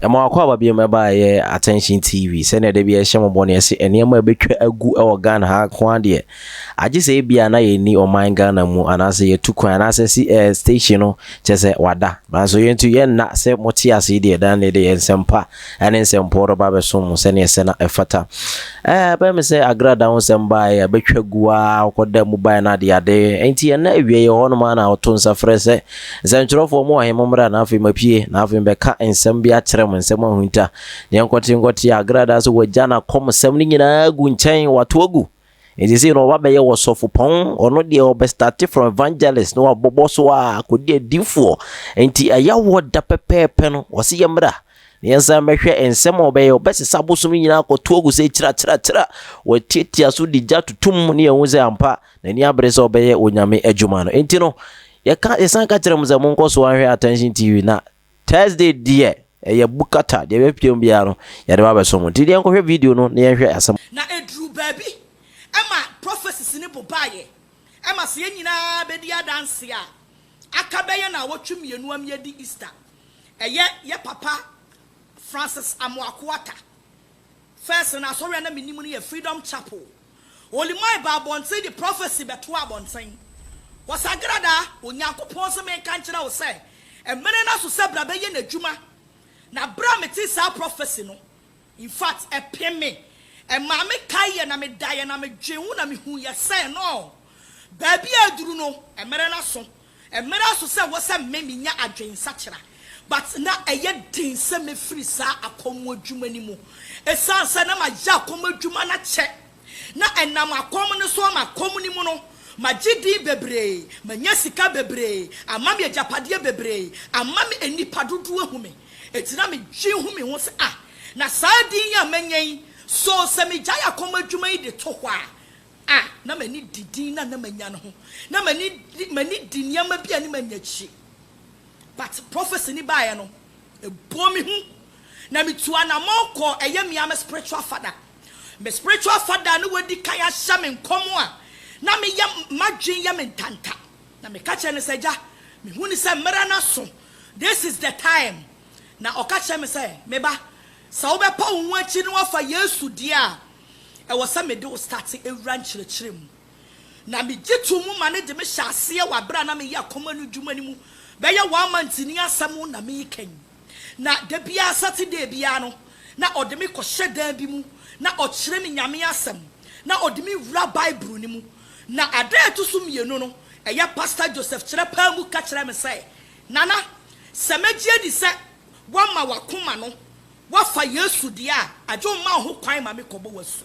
Yɛma wakɔ aba biom ɛba ɛyɛ Attention TV. Sɛnea da bi yɛhyɛ mo bɔ no, yɛse nneɛma a ɛbɛtwa agu ɛwɔ Ghana ha nko ara deɛ, agye sɛ ebia na yɛnni ɔman Ghana mu anaasɛ yɛtu kwan anaasɛ si ɛɛ station no kyerɛ sɛ wada. Nanso yɛn nso yɛnna sɛ mote ase yi deɛ, dan ne de yɛ nsɛmpa ɛne nsɛmpɔw reba abɛsom mo sɛnea ɛsɛ na ɛfata. Ɛɛ ɛbɛyɛ me sɛ Agrada ho nsɛm baeɛ a ɛbɛtwa gu ara wokɔda mu baeɛ no adeade. Enti ɛnnɛ awia yi ɛwɔ hɔnom ara na ɔto nsa frɛ sɛ Nsɛntwerɛfoɔ mo wɔ he? Mommra na afei mapue na afei mebɛka nsɛm bi akyerɛ mo, nsɛm ahunta. Deɛ nkɔte nkɔte Agrada sɛ wagya n'akɔmsɛm no nyinaa agu nkyɛn, wato agu. Nti sei no ɔba bɛyɛ ɔsɔfopɔn, ɔno deɛ ɔbɛstarte from evangelist na wabɔbɔ so a akɔdi adiyifoɔ. Nti ɛyɛ da pɛpɛɛpɛ no, ɔse yɛmmra na yɛnsan bɛhwɛ nsɛm a ɔbɛyɛ. Ɔbɛsesa abosom nyinaa akɔto agu sɛ kyira kyira kyira. Watiatia so de gya tutum ne yɛhu sɛ ampa n'ani abere sɛ ɔbɛyɛ Onyame adwuma no. Nti no, yɛka yɛsan ka kyerɛ mo sɛ monkɔ so anhwɛ Attention TV na Thursday deɛ ɛyɛ bukata deɛ ɛbɛpie mu biara no yɛde ba bɛso mo. Nti deɛ nkɔhwɛ video no na yɛnhwɛ asɛm. Na ɛduruu baabi ma prophecies no bo baeɛ ma sɛ yɛn nyinaa bɛdi adanseɛ a, aka bɛyɛ naawɔtwe mmienu am yɛdi Easter. Ɛyɛ yɛ papa Francis Amoako Atta. First no asɔre a na menim no yɛ Freedom Chapel. Olimai baa abɔnten de prophecy bɛtoo abɔnten. Wɔsagradaa, Onyankopɔn se menka nkyerɛ wo sɛ, mmere no aso sɛ bra bɛyɛ n'adwuma. Na bere a metee saa prophecy no, in fact, ɛpem me, ɛmaa me kaeɛ na medaeɛ na medwen ho na mehuiɛ sɛ, no, baabi a aduru no, mmere no aso. Mmere aso sɛ ɛwɔ sɛ me menya adwensakyera. But na ɛyɛ den sɛ mɛfiri saa akɔm adwuma no mu. Ɛsiane sɛ na mayɛ akɔm adwuma no akyɛ, na ɛnam akɔm no so ama akɔm no mu no, magye din bebree, manya sika bebree, ama me agyapadeɛ bebree, ama me nnipa dodoɔ ahu me. Enti na medwen ho me ho sɛ, ah, na saa din yi a manya yi, so sɛ megyae akɔm adwuma yi de to hɔ a, ah, na m'ani di din no a na manya no ho. Na m'ani m'ani di nneɛma bi a ne manya akyi. But prophecy no baeɛ no, ɛbɔɔ me hu. Na metuu anamɔn kɔɔ ɛyɛ me ara me spiritual father. Me spiritual father a na wadi kan ahyɛ me nkɔm a na meyɛ m'adwene yɛ me ntanta. Na meka kyerɛɛ no sɛ, Agya, mehu no sɛ mmerɛ no aso. This is the time. Na ɔka kyerɛɛ me sɛ, Me ba, sɛ wobɛpa wo ho akyi na woafa Yesu deɛ a, ɛwɔ sɛ mede wo starte wura nkyerɛkyerɛ mu. Na megye too mu ma no de me hyɛɛ aseɛ wɔ aberɛ a na meyɛ akɔm ano dwuma no mu bɛyɛ one month ni asɛm na mereka yi. Na da biara Saturday biara no na ɔde me kɔhyɛ dan bi mu na ɔkyerɛ me Nyame asɛm na ɔde me wura Bible no mu. Na ada a ɛto so mmienu no ɛyɛ Pastor Joseph kyerɛ paa mu ka kyerɛɛ me sɛ, Nana, sɛ mɛgye adi sɛ woama w'akoma no woafa Yesu deɛ a, agye womma wo ho kwan ma me kɔbɔ w'asu.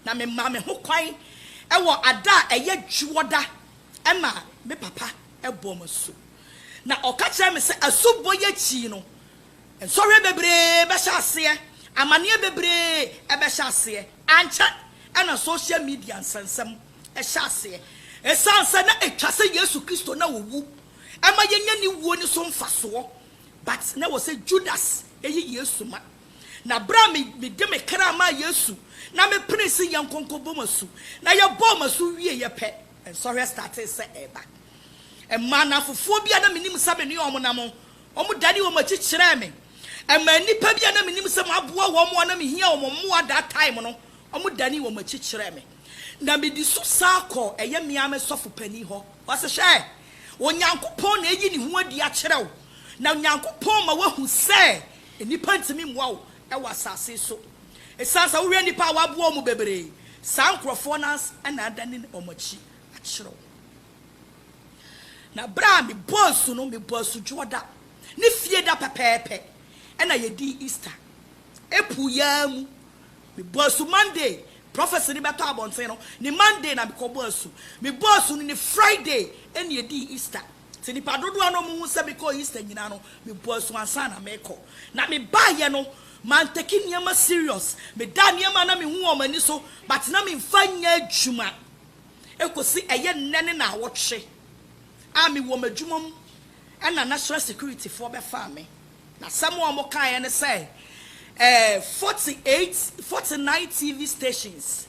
Na memaa me ho kwan wɔ ada a ɛyɛ Dwoɔda ma me papa bɔɔ me asu. Na ɔka kyerɛɛ me sɛ asubɔ yi akyi no, nsɔhwɛ bebree bɛhyɛ aseɛ, amaneɛ bebree bɛhyɛ aseɛ. Ankyɛ na social media nsɛnsɛm hyɛɛ aseɛ. Ɛsiane sɛ na ɛtwa sɛ Yesu Kristo na ɔwu ma yɛnya ne wuo no so mfasoɔ, but na ɛwɔ sɛ Judas yi Yesu ma. Na bere a me mede me kra maa Yesu na me penee se yɛnkɔ nkɔbɔ mu asu, na yɛbɔɔ m'asu wieeɛ pɛ, nsɔhwɛ startee sɛ ɛreba. Ɛmaa nnamfofoɔ bi a na menim sɛ me ne wɔn nam no, wɔdanee wɔn akyi kyerɛɛ me. Ɛmaa nnipa bi a na menim sɛ maboa wɔn a na mehia wɔn mmoa that time no, wɔdanee wɔn akyi kyerɛɛ me. Na mede su san kɔɔ ɛyɛ me ara me sɔfo panin hɔ. Ɔse, Hwɛ! Onyankopɔn na ayi ne ho adi akyerɛ wo, na Onyankopɔn ma woahu sɛ Nnipa ntumi mmoa wo wɔ asase so. Esiane sɛ wohwɛ nnipa a wɔaboa wɔn bebree, saa nkurɔfoɔ no ara na adane wɔn akyi akyerɛ wo. Na berɛ a mebɔɔ asu no, mebɔɔ asu Dwoɔda ne Fieda pɛpɛɛpɛ na yɛdii Easter. April yi ara mu, mebɔɔ asu Monday, prophecy no bɛtɔ abɔnten no, ne Monday na mekɔbɔɔ asu. Mebɔɔ asu no ne Friday na yɛdii Easter. Nti nnipa dodoɔ a na wɔhu sɛ mekɔɔ Easter nyinaa no, mebɔɔ asu ansa na merekɔ. Na mebaeɛ no, mantake nneɛma serious. Medaa nneɛma a na mehu wɔ m'ani so, but na memfa nyɛ adwuma. Ɛkɔsi ɛyɛ nnɛ ne naawɔtwe a mewɔ m'adwuma mu ɛna National Security foɔ bɛfaa me. Na asɛm a wɔkaeɛ ne sɛ, eh, 48, 49 TV stations.